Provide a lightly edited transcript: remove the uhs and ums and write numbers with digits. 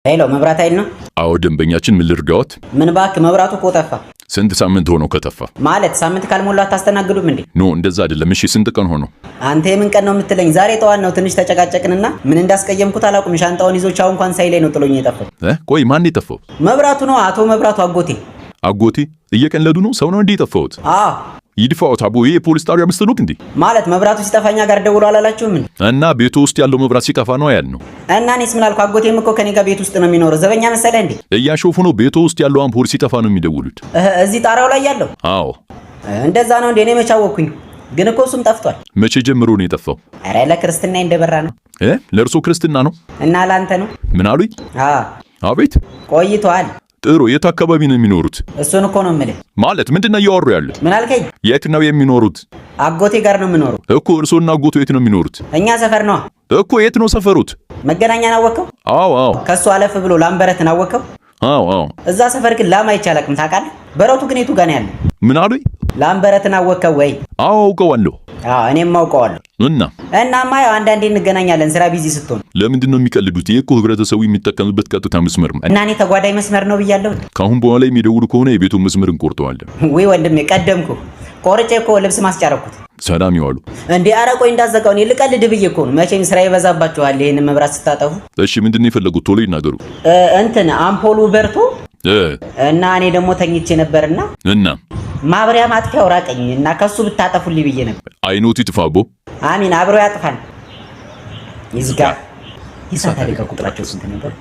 Hello፣ መብራት ኃይል ነው? አዎ ደንበኛችን፣ ምን ልርዳዎት? ምን እባክህ፣ መብራቱ እኮ ጠፋ። ስንት ሳምንት ሆነው ከጠፋ? ማለት ሳምንት ካልሞላ አታስተናግዱም እንዴ? No፣ እንደዛ አይደለም። እሺ ስንት ቀን ሆነው? አንተ የምን ቀን ነው የምትለኝ? ዛሬ ጠዋት ነው ትንሽ ተጨቃጨቅንና ምን እንዳስቀየምኩት አላውቅም። ሻንጣውን ይዞ ቻው እንኳን ሳይለኝ ነው ጥሎኝ የጠፋው። ቆይ ማን የጠፋው? መብራቱ ነው፣ አቶ መብራቱ አጎቴ። አጎቴ? እየቀለዱ ነው? ሰው ነው እንዴ የጠፋሁት? አዎ። ይድፋዎት አቦ፣ ይሄ የፖሊስ ጣቢያ መስሎት እንዴ? ማለት መብራቱ ሲጠፋ እኛ ጋር ደውሎ አላላችሁም እንዴ? እና ቤቱ ውስጥ ያለው መብራት ሲጠፋ ነው ያልነው። እና እኔስ ምን አልኩ? አጎቴም እኮ ከኔ ጋር ቤት ውስጥ ነው የሚኖረው። ዘበኛ መሰለህ እንዴ? እያሾፉ ነው። ቤቱ ውስጥ ያለው አምፖል ሲጠፋ ነው የሚደውሉት። እዚህ ጣራው ላይ ያለው? አዎ። እንደዛ ነው እንዴ? እኔ መች አወቅኩኝ። ግን እኮ እሱም ጠፍቷል። መቼ ጀምሮ ነው የጠፋው? ኧረ ለክርስትና እንደበራ ነው። ለእርሶ ክርስትና ነው? እና ለአንተ ነው? ምን አሉኝ? አዎ። አቤት። ቆይቷል። ጥሩ። የት አካባቢ ነው የሚኖሩት? እሱን እኮ ነው የምልህ። ማለት ምንድን ነው እያወሩ ያሉት? ምን አልከኝ? የት ነው የሚኖሩት? አጎቴ ጋር ነው የምኖረው። እኮ እርሶና አጎቶ የት ነው የሚኖሩት? እኛ ሰፈር ነዋ። እኮ የት ነው ሰፈሩት? መገናኛን አወቅከው? አዎ አዎ። ከሱ አለፍ ብሎ ላምበረትን አወቅከው? አዎ አዎ። እዛ ሰፈር ግን ላም አይቼ አላውቅም ታውቃለህ? በረቱ ግን የቱ ጋር ነው ያለው? ምን አሉኝ? ላምበረትን አወቅከው ወይ? አዎ አውቀዋለሁ። አዎ እኔም አውቀዋለሁ። እና? እናማ ያው አንዳንዴ እንገናኛለን ስራ busy ስትሆን። ለምንድን ነው የሚቀልዱት? ይሄ እኮ ህብረተሰቡ የሚጠቀምበት ቀጥታ መስመር ነው። እና እኔ ተጓዳኝ መስመር ነው ብያለሁ። ከአሁን በኋላ የሚደውሉ ከሆነ የቤቱን መስመር እንቆርጠዋለን። ውይ ወንድሜ ቀደምኩ። ቆርጬ እኮ ልብስ ማስጫረኩት። ሰላም ይዋሉ። እንዴ ኧረ ቆይ እንዳዘጋው፣ እኔ ልቀልድ ብዬ እኮ ነው። መቼም ስራ ይበዛባችኋል ይሄንን መብራት ስታጠፉ። እሺ ምንድን ነው የፈለጉት? ቶሎ ይናገሩ። እንትን አምፖሉ በርቶ እና እኔ ደግሞ ተኝቼ ነበርና እና ማብሪያ ማጥፊያው ራቀኝ እና ከሱ ብታጠፉልኝ ብዬ ነበር። አይኖት ይጥፋ አቦ። አሚን፣ አብሮ ያጥፋን። ይዝጋ። የእሳት አደጋ ቁጥራቸው ስንት ነበር?